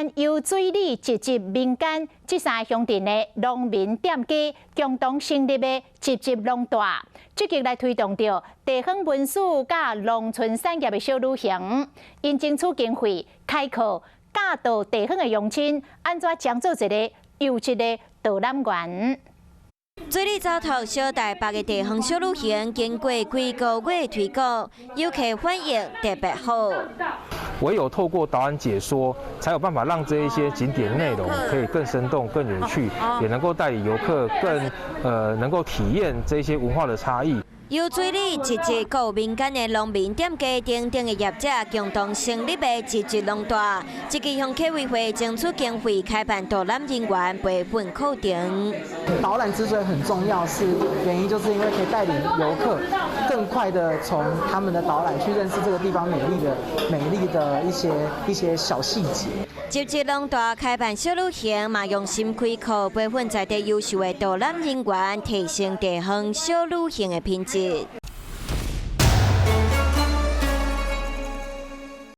灣游水里直擊民間這三个鄉鎮的農民店家共同成立的集集農大，積極來推動著地方文史佮農村產業的小旅行，𪜶爭取經費開課教導地方的鄉親按怎將做一個優質的導覽員。水里走透小台北的地方小旅行，經過幾個月推廣，遊客反應特別好。唯有透過導覽解說，才有辦法讓這一些景點內容可以更生動、更有趣，也能夠帶領遊客更能夠體驗這些文化的差異。游水里集結各民間的農民店家等等的業者，共同成立的集集農大，積極向客委會爭取經費，開辦導覽人員培訓課程。導覽之所以很重要，是原因就是因為可以帶領遊客更快的從他們的導覽去認識這個地方美麗的一些小細節。集集農大開辦小旅行，嘛用心開課培訓在地優秀的導覽人員，提升地方小旅行的品質。